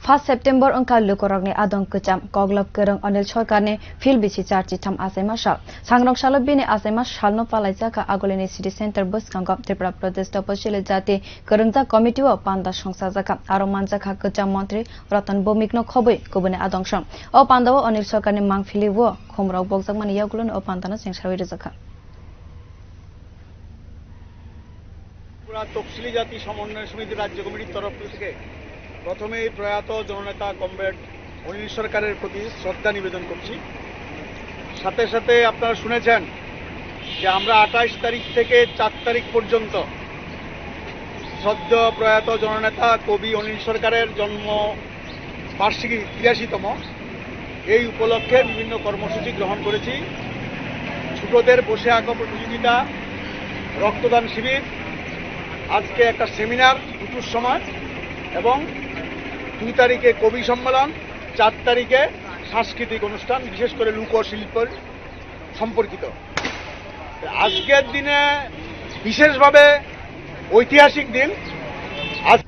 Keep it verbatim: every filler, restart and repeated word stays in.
First September wngkha lukurokni adong kwcham, koklop kwrwng Anil Sarkarni phil bisi char chitham achaima sal. Sangrong salo bini achaima salno palaijakha Agulini City Center bwskango Tripura Pradesh Tapasili Jati kwrwngjak committee-o panda songchajakha. Aro manjakha kwcham montri Ratan Bhowmikno khobwi kubuni adong song. O pandao Anil Sarkarni mangphili o khumrok bokjakmani yagulono o pandano chengsawi rwjakha. Tripura তফসিলি জাতি সমন্বয় সমিতির রাজ্য কমিটির তরফ থেকে প্রথমেই প্রয়াত জননেতা কমরেড অনিল সরকারের প্রতি শ্রদ্ধা নিবেদন করছি। সাথে সাথে আপনারা শুনেছেন যে আমরা আঠাশ তারিখ থেকে চার তারিখ পর্যন্ত শ্রদ্ধেয় প্রয়াত জননেতা কবি অনিল সরকারের জন্ম বার্ষিকী তিরাশিতম, এই উপলক্ষে বিভিন্ন কর্মসূচি গ্রহণ করেছি। ছোটদের বসে আঁকো প্রতিযোগিতা, রক্তদান শিবির, আজকে একটা সেমিনার দুটোর সময় এবং দুই তারিখে কবি সম্মেলন, চার তারিখে সাংস্কৃতিক অনুষ্ঠান, বিশেষ করে লোকশিল্প সম্পর্কিত। আজকের দিনে বিশেষভাবে ঐতিহাসিক দিন। আজ